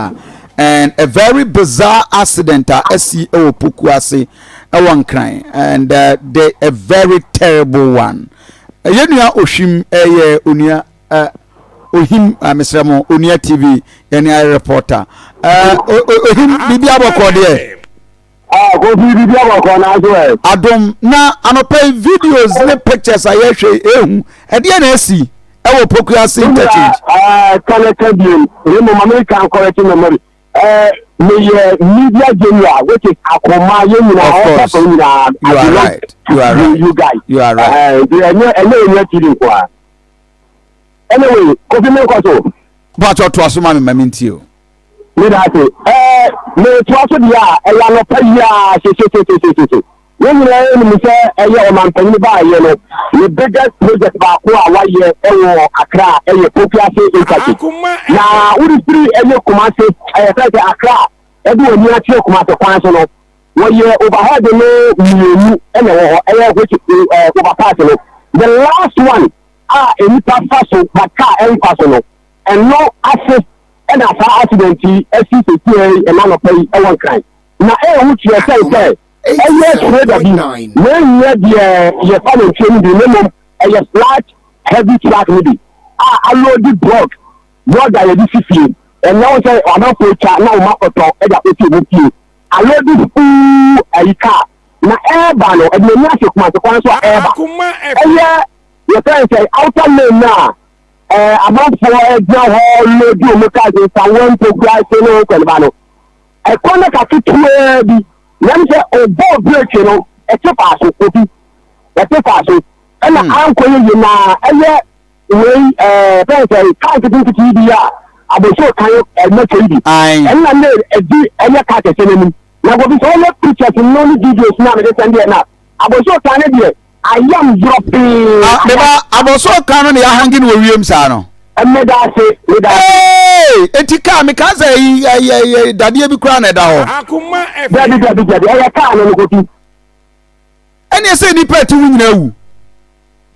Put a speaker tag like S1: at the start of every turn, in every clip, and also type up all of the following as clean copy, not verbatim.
S1: And a very bizarre accident a asi wɔ Pokuase wɔ Nkran and the a very terrible one. Yɛn nua Ohwim ɛyɛ onua Ohim mesrɛ mo Onua TV yɛne ayɛ reporter. Ohim biribi abɔkɔ deɛ.
S2: Ah, Kofi biribi abɔkɔ na aso ɛ.
S1: Adom na anɔpa yi videos ne pictures a yɛhwɛ ehu ɛdeɛ na asi ɛwɔ Pokuase interchange.
S2: Kane ka biem ne mo ma me kan correct memory. Meyɛ media general, which is Akoma yɛn nyinaa.
S1: Of course.
S2: Ɔkɔ nyinaa.
S1: You are right. You are right.
S2: You guys.
S1: You are right.
S2: Ɛnyɛ Onua TV nko a. Anyway, Kofi, mi nkɔ so.
S1: Pàtó to aso ma mi ma mi ntie o.
S2: Mi da ase. Mi to aso deɛ a, ɛyɛ anɔpa yi a hyehyɛhyɛhyɛhyɛ yɛn nyinaa yɛnim sɛ ɛyɛ ɔmanpanyin baayɛ no ne biggest project baako a wayɛ ɛwɔ Accra ɛyɛ Pokuase Interchange. Na wode firi ɛyɛ Kumase, ɛyɛ sɛ Accra ɛde w'ani akyerɛ Kumase kwan so no, wɔyɛ overhead no mmienu ɛna ɛwɔ hɔ, ɛyɛ which overpass no, the last one a nipa fa so but car ɛnfa so no, ɛno ase ɛna saa accident yi asi sesie yi ɛna nɔpɛ yi ɛwɔ Nkran. Na ɛyɛ ho kyerɛ sɛ ɛyɛ trailer bi na ɛnyɛ deɛ yɛfa ne nkyɛn no bi, na mmom ɛyɛ flat heavy truck no bi a aload block a yɛde si fie. Ɛnna wɔn sɛ amanfoɔ atwa na wɔn akɔtɔ ɛde akɔsi wɔn fie, aload full ayi car na ɛɛba no, ɛde n'ani ahyɛ Kumase kwan so a ɛɛba ɛyɛ yɛfrɛ sɛ outer lane na amanfoɔ ɛgyina hɔ load wɔn cars Nsawam, Pokuase ne wɔn kɔniba no, ɛkwan no ka ketewaa bi nam sɛ ɔbɔ brake no, ɛte faa so, obi ɛte faa so ɛna ankɔ yɛ yie na ɛyɛ wei fɛn sɛ kaa nketenkete yi bi a aboso kan ɛmɛtwa yi bi ɛnna ne ɛdi ɛyɛ kaa kɛse n'anim. Na gobi sɛ ɔyɛ pictures no ne videos na mede sɛn deɛ na aboso kan ne deɛ ayam zorɔ pii.
S1: Meba aboso kan no ne yɛahange no wɔ wiem saa no.
S2: Meda ase, meda ase.
S1: Ee, eti kaa meka sɛ ɛyi ɛyɛ ɛyɛ dadeɛ bi koraa na ɛda hɔ.
S2: Dabi, dabi, dabi, ɛyɛ kaa no Kofi.
S1: Ɛne sɛ nipa ɛti wo nyinaa wu.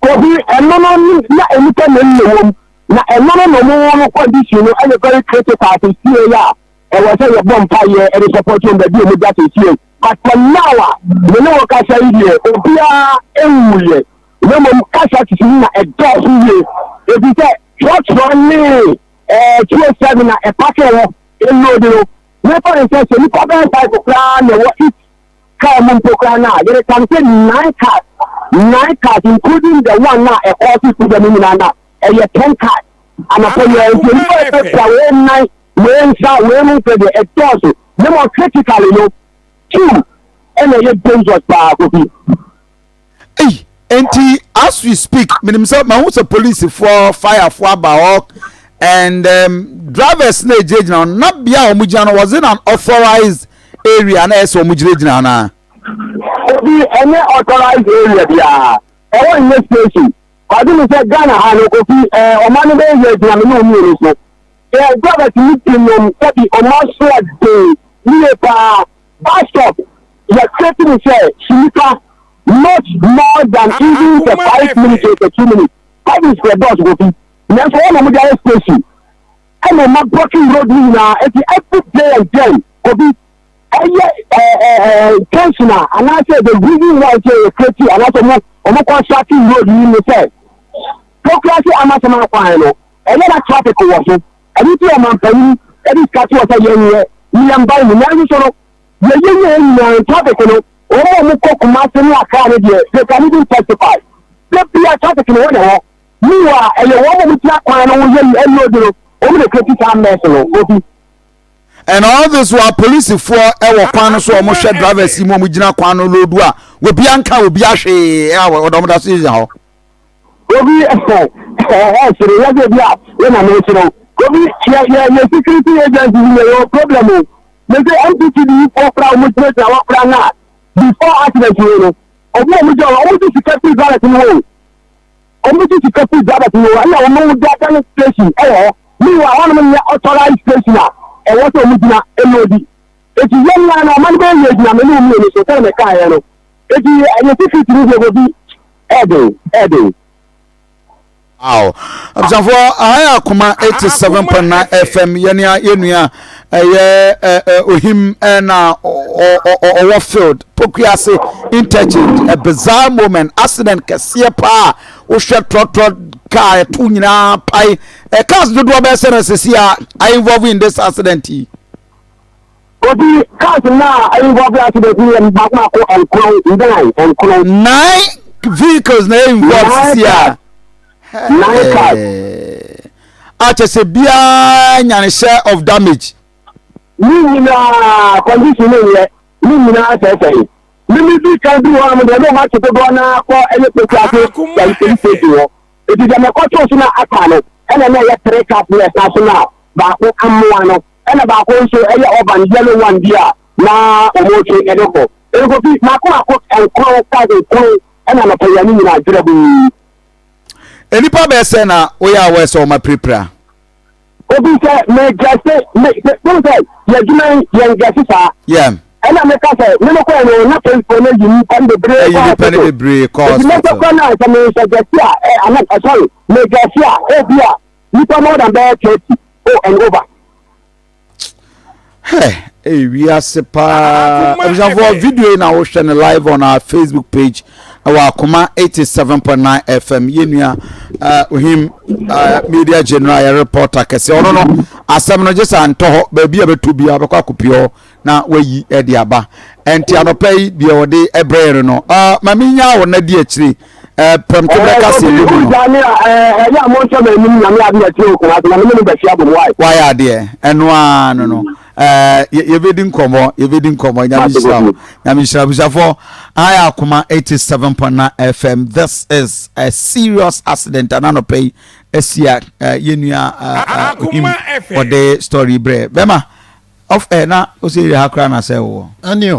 S2: Kofi, ɛno no na nipa na ɛnyɛ wɔm na ɛno no na ɔmo no condition no ɛyɛ very critical sesie a ɛwɔ sɛ yɛbɔ mpa yɛ ɛde support wɔn baabi a ɔmo da sesie. But for now a me ne wɔ kasa yi deɛ, obiara ɛnwu yɛ, na mmom casualties no na ɛdɔɔso yie, ebi sɛ trɔtrɔ ne 207 na ɛpark wɔ ɛload no. Mefa ne sɛ nipa bɛyɛ five koraa na ɛwɔ each car mu mpo koraa na yɛde kam sɛ nine cars, nine cars including the one na ɛkɔɔ so problem nyinaa na ɛyɛ 10 cars anɔpɔ yɛ. Nti nipa ɛfɛ wei nan, wei nsa, wei mu mpɛ deɛ ɛdɔɔso, na mo critically no two ɛna ɛyɛ dangerous paa, Kofi.
S1: Ei, nti as we speak, menim sɛ mahu sɛ polisifoɔ, firefoɔ aba hɔ and drivers na egyinagyina hɔ na bea a wɔn gyina no, was it an authorized area na ɛsɛ wɔn gyinagyina hɔ naa?
S2: Obi, ɛnyɛ authorized area biara, ɛwɔ nyɛ station ɔde ne sɛ Ghana ha no, Kofi, ɔman no bɛyɛ yɛ gyina me ne omienu so yɛ drivers ni binom sɛbi ɔmo aso ɔden yie paa. Bus stop yɛ create ne sɛ sinipa not more than even the 5 minutes or the 2 minutes service for bus, Kofi, nanso wɔn na wɔn de ayɛ station ɛna ɔmo blocking road ni nyinaa. Eti every day and then, Kofi, ɛyɛ ɛɛ ɛɛ tension a anaasɛ the reason why sɛ yɛ create anaasɛ ɔmo constructing road yi ni sɛ Pokuase Amasaman kwan no ɛyɛ na traffic wɔ so. Ɛno ti ɔmanpanyin ɛde sika to wɔ sɛ yɛn yɛ ne yɛn ban mu, nanso so no yɛyɛ yɛ nyinaa traffic no, wɔn a wɔn kɔ Kumase ne Accra no deɛ, they can even testify sɛ bia traffic no wɔ na hɔ. Meanwhile, ɛyɛ wɔn a wɔn tia kwan no ho yɛ ɛyɛ odi no, wɔn na create saa mess no, Obi.
S1: And all this while polisifoɔ ɛwɔ kwan no so a wɔhwɛ drivers yi mu a wɔgyina kwan no load a obi anka obi ahwee a wɔde wɔn da so gyina hɔ.
S2: Obi, ɛsere yɛ sɛ bi a yɛ na mɛsere obi yɛ security agency yi yɛ wɔ problem o. Mɛ sɛ MTTD fɔ kora wɔn gyinagyina hɔ kora na before accident yi no, ɔmo a wɔn gyina hɔ, ɔmo gye sika firi drivers no hɔ o, ɔmo gye sika firi drivers no hɔ ɛna wɔn de adane station ɛwɔ hɔ. Meanwhile, hɔnom nyɛ authorized station a ɛwɔ sɛ ɔmo gyina ɛload. Eti yɛn nyinaa no, ɔman no bɛyɛ yɛ gyina mɛ ne wɔn mmienu so sɛdeɛ mɛka yɛn no. Eti ɛyɛ security no deɛ, obi, ɛɛden ɛɛden.
S1: Wow. Abusuafoɔ, aha yɛ Akoma 87.9 FM. Yɛne yɛnua ɛyɛ Ohim na ɔwɔ field Pokuase interchange. A bizarre moment, accident kɛseɛ paa. Wohwɛ trɔtrɔ car ɛto nyinaa pae. Cars dodoɔ bɛyɛ sɛ na sisi a I involve in this accident yi.
S2: Obi cars na involve accident yi yɛ baako baako nkron, nine, nkron.
S1: Nine vehicles na involve sisi a.
S2: Nine cars.
S1: A kyɛ sɛ biara nya share of damage.
S2: Ne nyinaa condition ne yɛ ne nyinaa sɛsɛe. Mímí bi kan bi hɔ nom deɛ, ne ɔmo akye dodoɔ naa kɔ ɛyɛ Pokuase yɛn police station hɔ. Eti deɛ mɛkɔtoo so na aka no, ɛna na ɛyɛ three cars na ɛsan so, na baako amoa no, ɛna baako nso ɛyɛ urban yellow one bi a na ɔmo twe ɛde kɔ. Ekofi mako mako nkron, cars nkron, ɛna nɔpɛ yɛn ne nyinaa dwerɛ buu.
S1: Nipa bɛyɛ sɛ na woyɛ awɔ sɛ ɔma pirapira?
S2: Obi sɛ mɛgɛse me sɛ sɛ yɛdwuma yɛn gɛse saa. Ɛna meka sɛ me no kɔɛ no, na policefoɔ no ayi nipa no bebree.
S1: Ayi nipa no bebree kɔ
S2: hospital. Nti mɛsɛ kɔ na sɛ mesɛ gɛse a ɛ ana sorry, megɛse a, ebi a nipa more than bɛyɛ 30 oh and over.
S1: Hey, hey, wiase paa. Abusuafoɔ, video yi na wohwɛ no live on our Facebook page ɛwɔ Akoma 87.9 FM. Yɛnua Ohim media general, yɛ reporter kɛseɛ, ɔno no asɛm no gye sɛ antɔ hɔ baabi a bɛtɔ biara bɛkɔ akɔpie hɔ na wayi ɛde aba. Ɛnti anɔpa yi deɛ ɔde ɛbrɛ yɛn no, maame nya wɔ n'adi akyire pɛmto bɛka sɛ ebi mu no.
S2: Ɛyɛ a mo nsɛm anim Nyame ade akyire okun ase na me ne mo bɛhyia bɔ mu wae.
S1: Wayɛ adeɛ, ɛno ara no, yɛbɛdi nkɔmmɔ, yɛbɛdi nkɔmmɔ. Nyame nhyira wo, Nyame nhyira. Abusuafoɔ, ayɛ Akoma 87.9 FM. This is a serious accident ananɔpɛ yi asi a yɛnua Ohim ɔde story brɛ bɛma off air na ɔsɛ yɛ ha koraa na sɛ wɔ
S3: Anio.